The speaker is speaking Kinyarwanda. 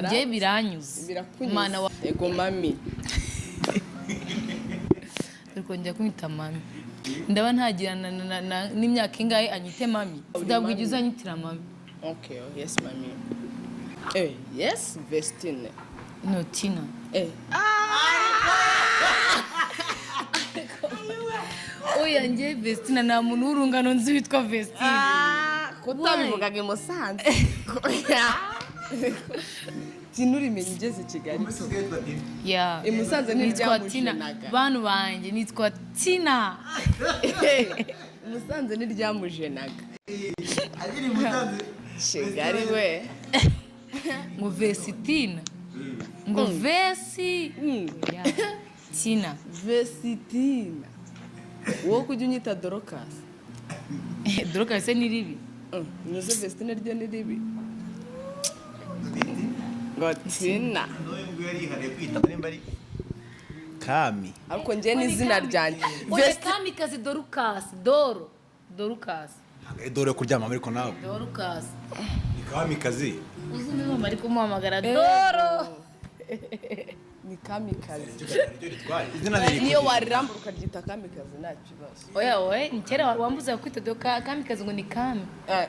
Njye biranyuze. Birakunyuze. Mana wa. Ego mami. Uri kongera kumwita mami, ndaba ntagira n'imyaka ingahe anyite mami. Ntabwo ujya uzanyitira mami. Okay, oh, yes mami, yes Vestine. No, Tina. Oya, njye Vestina, nta muntu w'urungano nzi witwa Vestine. Kutabivugaga i Musanze, Tina urimenya ugeze i Kigali. Ya. I Musanze Nitwa Tina. ntiryamujenaga. Bantu banjye, nitwa Tina. I Musanze ntiryamujenaga. Akiri Musanze. Kigali we. Ngo Vesitina, ngo Vesi. Ya. Tina. Vesitina, wowe kujya unyita Dorokasi. Dorokasi ni ribi. Nyuze Vestine ryo ni ribi, ngo Tina. N'uyu nguyu yarihariye kwita nimba ari Kami. Ariko njye n'izina ryanjye. Oya, kamikazi Dorukasi, Doro, Dorukasi. Ntabwo ari dore yo kuryamamo, ariko nawe. Dorukasi. Ni Kamikazi. Uzi niba ari kumuhamagara Doro. Ni Kamikazi. Niryo ritwaye izina riri. Niyo warirambura ukaryita Kamikazi, nta kibazo. Oya, oya, ni kera wambuza kwita Kamikazi ngo ni Kami. Eh.